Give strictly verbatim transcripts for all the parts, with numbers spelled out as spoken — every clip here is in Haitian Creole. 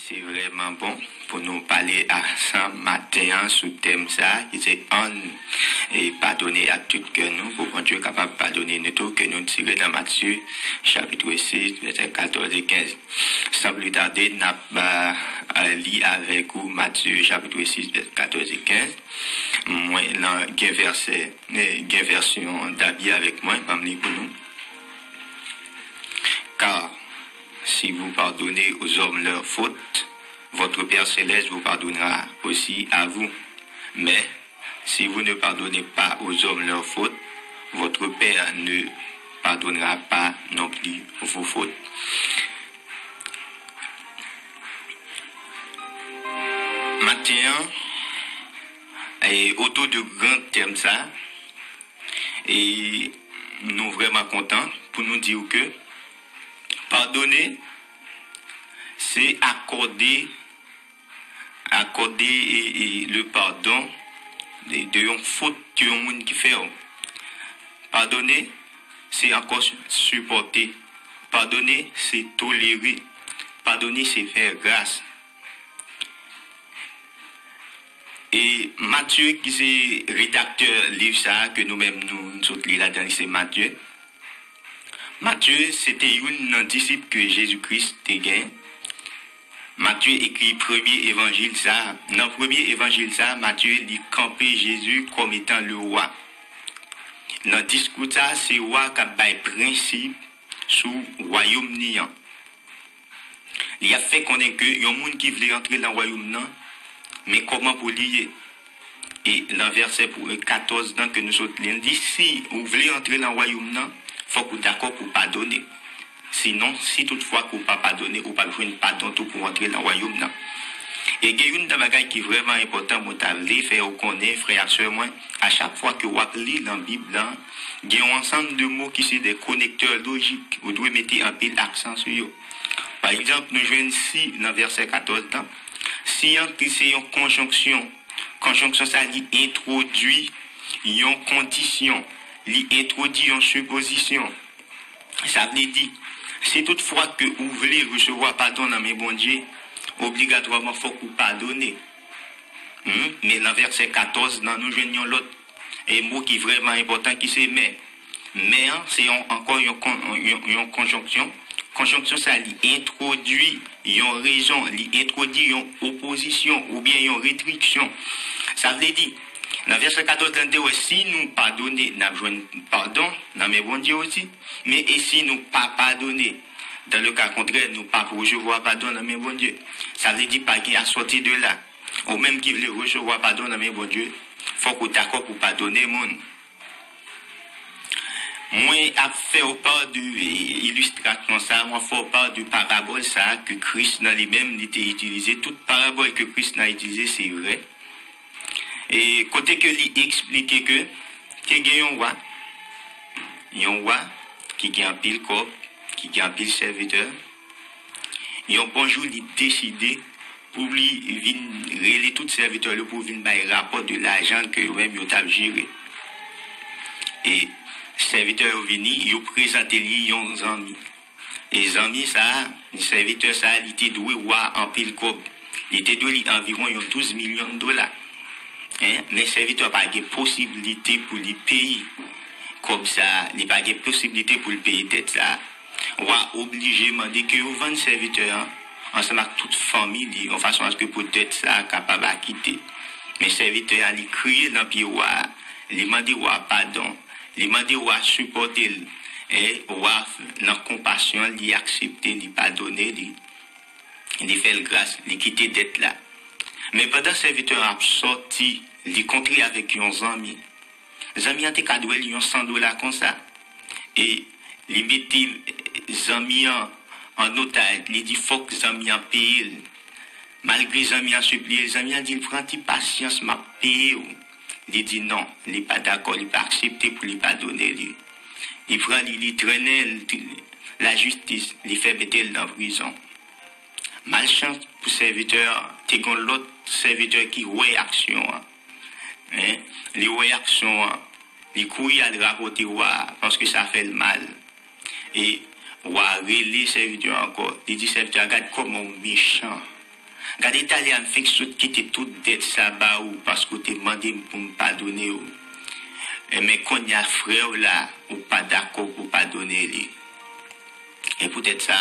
Se vrèman bon pou nou pale ansanm maten an sou tèm sa a, ki se ann e padone ak tout kè nou, pou Bondye kapab padone nou tou, ke nou tire nan Matye, chapit sis, vèsè katòz e kenz. San pli tade, n ap, a, li avèk ou Matye, chapit sis, vèsè katòz e kenz. Mwen, lan gen vèsè, e, gen vèsyon Dabi avèk mwen, ban m li pou nou. Car si vous pardonnez aux hommes leurs fautes, votre Père céleste vous pardonnera aussi à vous. Mais si vous ne pardonnez pas aux hommes leurs fautes, votre Père ne pardonnera pas non plus vos fautes. Maten an, e, otou de gran tèm sa, e nou vrèman kontan pou nou di w ke padone, se akòde, akòde e, e le padon de, de yon fot ke yon moun ki fè w. Padone, se ankò sipòte. Padone, se tolere. Padone, se fè gras. E Matye, ki se redaktè liv sa a, ke nou menm nou, nou sot li ladan li, se Matye. Matye, se te youn nan disip ke Jezi Kris te gen. Matye ekri premye evanjil sa a. Nan premye evanjil sa a, Matye, li kanpe Jezi kòm etan le wa. Nan diskou sa a, se wa k ap bay prensip sou wayòm ni an. Li ap fè konnen ke yon moun ki vle antre nan wayòm nan, men kòman pou li ye. E nan vèsè pou, katòz nan ke nou sot li, li di, si ou vle antre nan wayòm nan, fòk ou dakò pou padone. Sinon, si toutfwa ke ou pa padone, ou p ap jwenn padon tou pou w antre nan wayòm nan. E gen youn nan bagay ki vrèman enpòtan mwen ta vle fè w konnen, frè ak sè mwen, a chak fwa ke w ap li nan Bib lan, gen yon ansanm de mo ki se de konektè lojik. Ou dwe mete anpil aksan sou yo. Pa egzanp, nou jwenn si nan vèsè katòz lan. Si an ki se yon konjonksyon. Konjonksyon sa, li entwodui yon kondisyon. Li entwodui yon sipozisyon. Sa vle di, si toutfwa ke ou vle resevwa padon nan men Bondye, obligatwaman fòk ou padone. Hmm? Men nan vèsè katòz lan, nou jwenn yon lòt e mo ki vrèman enpòtan, ki se mè. Mè an, se yon, ankò yon, kon- yon, yon konjonksyon. Konjonksyon sa, li entwodui yon rezon, li entwodui yon opozisyon oubyen yon restriksyon. Sa vle di, nan vèsè katòz lan, te wè, si nou padone, n ap jwenn padon nan men Bondye osi. Men e si nou pa padone, dan le ka kontrè, nou p ap resevwa padon nan men Bondye. Sa vle di, pa gen asòti de la. Ou menm ki vle resevwa padon nan men Bondye, fòk ou dakò pou padone moun. Mwen ap fè w pa de ilistrasyon sa, mwen fè w pa de parabòl sa ke Kris nan li menm li te itilize. Tout parabòl ke Kris nan itilize, se vrè. E kote ke li eksplike ke te gen yon wa, yon wa ki gen anpil kòb, ki gen anpil sèvitè. Yon bon jou, li deside pou li vin rele tout sèvitè yo pou vin bay rapò de lajan ke yo menm yo t ap jere. E sèvitè yo vini, yo prezante li yon zanmi. E zanmi sa a, sèvitè sa a, li te dwe wa anpil kòb. Li te dwe li anviwon yon douz milyon dola. Hein? Men sèvitè a pa gen posiblite pou li peye kòb sa a. Li pa gen posiblite pou li peye dèt sa a. Wa oblije mande ke yo vann sèvitè an ansanm ak tout fanmi li, yon fason aske pou dèt sa a kapab akite. Men sèvitè a, li kriye nan pye wa a, li mande wa padon, li mande wa sipòte l. E wa, nan konpasyon, li aksepte, li padone li, li fè l gras, li kite dèt la. Men pandan sèvitè a ap sòti, li kontre avèk yon zanmi. Zanmi an te ka dwe li yon san dola konsa. E li mete zanmi an an otaj, li di fòk zanmi an peye l. Malgre zanmi an sipliye l, zanmi an di l, "Pran ti pasyans, m ap peye w." Li di non, li pa dakò, li pa aksepte pou li padone li. Li pran li, li trennen l lajistis, li fè mete l nan prizon. Malchans pou sèvitè an, te gen lòt sèvitè ki wè aksyon an. Hein? Li wè aksyon an, li kouri al rapòte wa a, paske sa fè l mal. E wa a rele sèvitè an ankò. Li di sèvitè a, "Gad kòman w mechan. Gade, talè a m fenk sot kite tout dèt sa ba ou, paske w te mande m pou m padone w. E men kounye a, frè w la, ou pa dakò pou w padone li. E poutèt sa,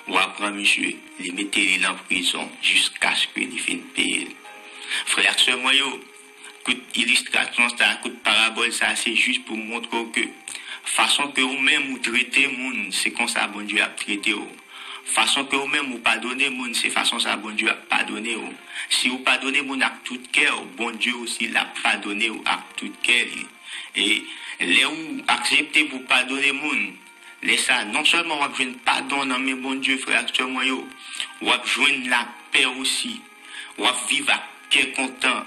w a pran misye, li mete li nan prizon jiskaske li fin peye l. Frè ak sè mwen yo, kout ilistrasyon sa, kout parabòl sa, se jis pou montre w ke fason ke ou menm ou trete moun, se konsa Bondye ap trete w. Fason ke ou menm ou padone moun, se fason sa Bondye ap padone w. Si ou padone moun ak tout kè w, Bondye osi l ap padone w ak tout kè li. E lè ou aksepte pou padone moun, lè sa, non sèlman w ap jwenn padon nan men Bondye, frè ak sè mwen yo, w ap jwenn lapè osi. W ap viv ak kè kontan.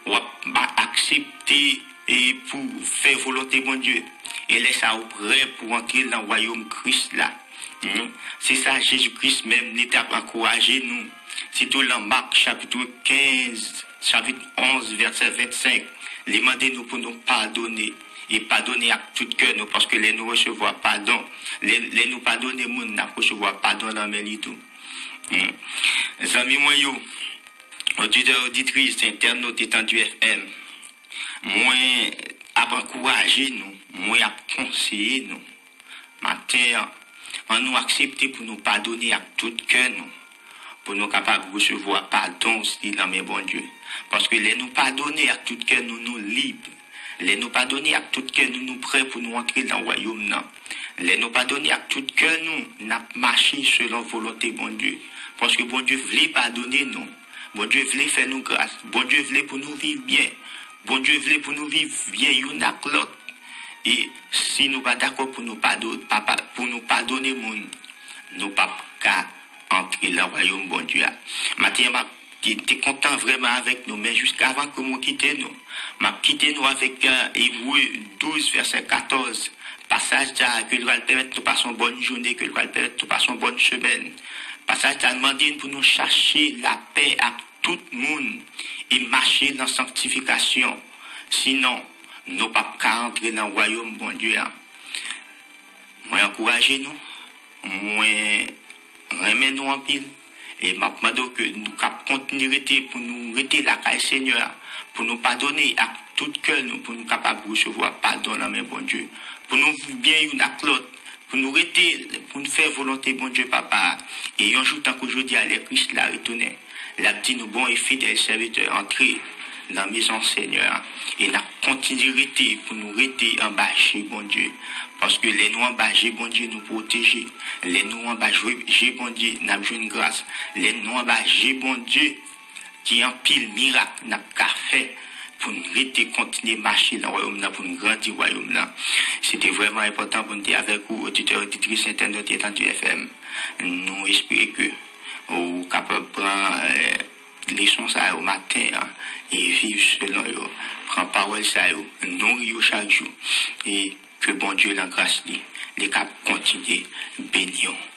W ap ba- aksepte e pou fè volonte Bondye. E lè sa, ou prè pou antre nan wayòm Kris la. Hmm. Se sa Jezi Kris menm li t ap ankouraje nou. Sitou lan Mak chapit kenz, chapit onz, vèsè vennsenk, li mande nou pou nou padone. E padone ak tout kè nou, paske lè nou resevwa padon, lè, lè nou padone moun, n ap resevwa padon nan men li tou. Hmm. Zanmi mwen yo, oditè, oditris, entènot Etandi F M, mwen ap ankouraje nou, mwen ap konseye nou. Maten an, ann nou aksepte pou nou padone ak tout kè nou, pou nou kapab resevwa padon osi nan men Bondye. Paske lè nou padone ak tout kè nou, nou lib. Lè nou padone ak tout kè nou, nou prè pou nou antre nan wayòm nan. Lè nou padone ak tout kè nou, n ap mache selon volonte Bondye. Paske Bondye vle padone nou. Bondye vle fè nou gras. Bondye vle pou nou viv byen. Bondye vle pou nou viv byen youn ak lòt. E si nou pa dakò pou nou pado- pa- pa- pou nou padone moun, nou p ap ka antre nan wayòm Bondye a. Maten an, m ap ki te kontan vrèman avèk nou, men jiskavan ke mwen kite nou, m ap kite nou avèk, eh, Ebre douz, vèsè katòz. Pasaj sa a ke l pral pèmèt nou pase yon bòn jounen, ke l pral pèmèt nou pase yon bòn semèn. Pasaj sa a mande n pou nou chache lapè ak tout moun e mache nan sanktifikasyon. Sinon, nou p ap ka antre nan wayòm Bondye a. Mwen ankouraje nou, mwen renmen nou anpil, e m ap mande w ke nou kap kontinye rete, pou nou rete lakay Senyè a, pou nou padone ak tout kè nou, pou nou kapab resevwa padon nan men Bondye, pou nou viv byen youn ak lòt, pou nou rete, pou nou fè volonte Bondye Papa a. E yon jou tankou jodi a, lè Kris la retounen, l ap di nou, bon e fidèl sèvitè, antre nan mezon Senyè a. E n ap kontinye rete pou nou rete anba je Bondye. Paske lè nou anba je Bondye, nou pwoteje. Lè nou anba je, je Bondye, n ap jwenn gras. Lè nou anba je Bondye, gen anpil mirak n ap ka fè pou n rete kontinye mache nan wayòm nan, pou n grandi wayòm nan. Se te vrèman enpòtan pou n te avèk ou, oditè, oditris, entènot Etandi F M. Nou espere ke ou kapab pran, eh, leson sa yo maten an e viv selon yo. Pran pawòl sa yo, nouri yo chak jou. E ke Bondye nan gras li, li kap kontinye beni w.